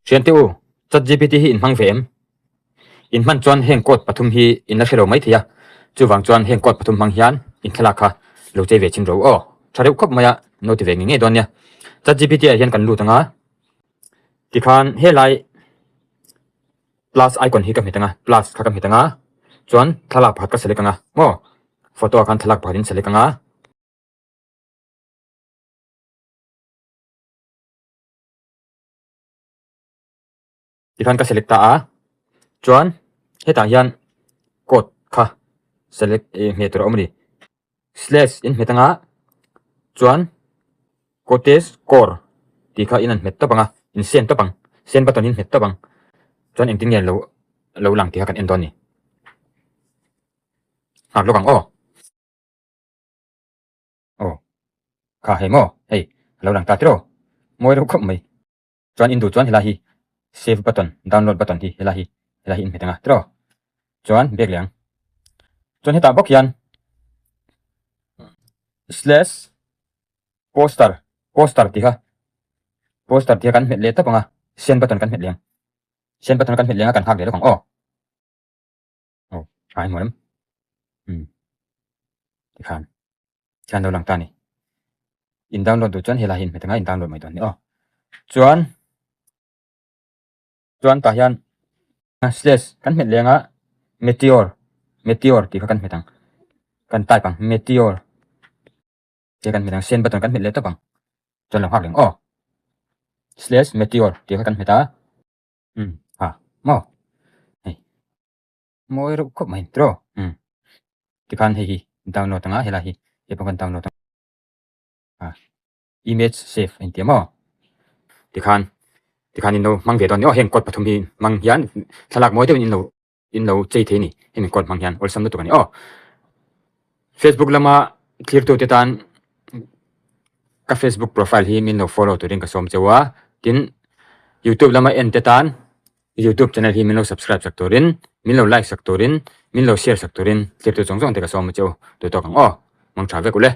Thiante u, ChatGPT hi in hmang ve em? In hman chuan heng code pathum hi in la hre lo mai thei a, chuvang chuan heng code pathum hmang hian in thlalak kha lo chei ve chhin ro aw. Tha reuh khawp mai a, no ti ve ngei ngei dawn nia. ChatGPT ah hian kan lut ang a, tikhan helai plus icon hi ka hmet ang a, plus kha ka hmet ang a, chuan thlalak pakhat ka select ang a, maw? Photo ah khan thlalak pakhat in select ang a. Tikhan ka select ta a, chuan hetah hian code kha select ih hmeh tur a awm a ni. Slash in hmet anga chuan codes core tih kha in an hmet tawp ang a, in send tawp ang, send button in hmet tawp ang, chuan engtin nge lo lo lang tih kha kan en dawn a ni. Nghak lawk ang aw. Aw kha hei maw hei a lo lang ta tiraw mawi reuh khawp mai chuan in duh chuan helai hi save button download button hi helai hi helai hi in hmet anga tiraw chuan bag leh ang chuan hetah bawk hian slash poster poster tih kha poster tih kha kan hmet leh tawp anga send button kan hmet leh ang send button kan hmet leh anga kan nghak leh lawk ang aw. Aw a hmuh em? Umm tikhan tikhan lo lang ta a ni. In download duh chuan helai hi in hmet anga in download mai dawn a ni aw. Chuan chuan tah hian slash kan hmet leng a meteor meteor tih kha kan hmet ang kan type ang meteor tih kha kan hmet ang send button kan hmet leh tawp ang chuan lo nghak leh ang aw. Slash meteor tih kha kan hmet a. Umm ha maw hei mawi reuh khawp mai tiraw umm tikhan hei hi download anga helai hi hei pawh kan download a image save a inti maw tikhan tikhan in lo hmang ve dawn ni aw heng code pathum hi hmang hian thlalak mawi deuhin in lo in lo chei thei a ni hemi code hmang hian awlsam lutuk a ni aw Facebook lama thlirtute tan ka Facebook profile hi min lo follow turin ka sawm cheu a tin YouTube lama en te tan YouTube channel hi min lo subscribe sak turin min lo like sak turin min lo share sak turin thlirtu zawng zawng te ka sawm a cheu duhtawk ang aw mangtha vek ule.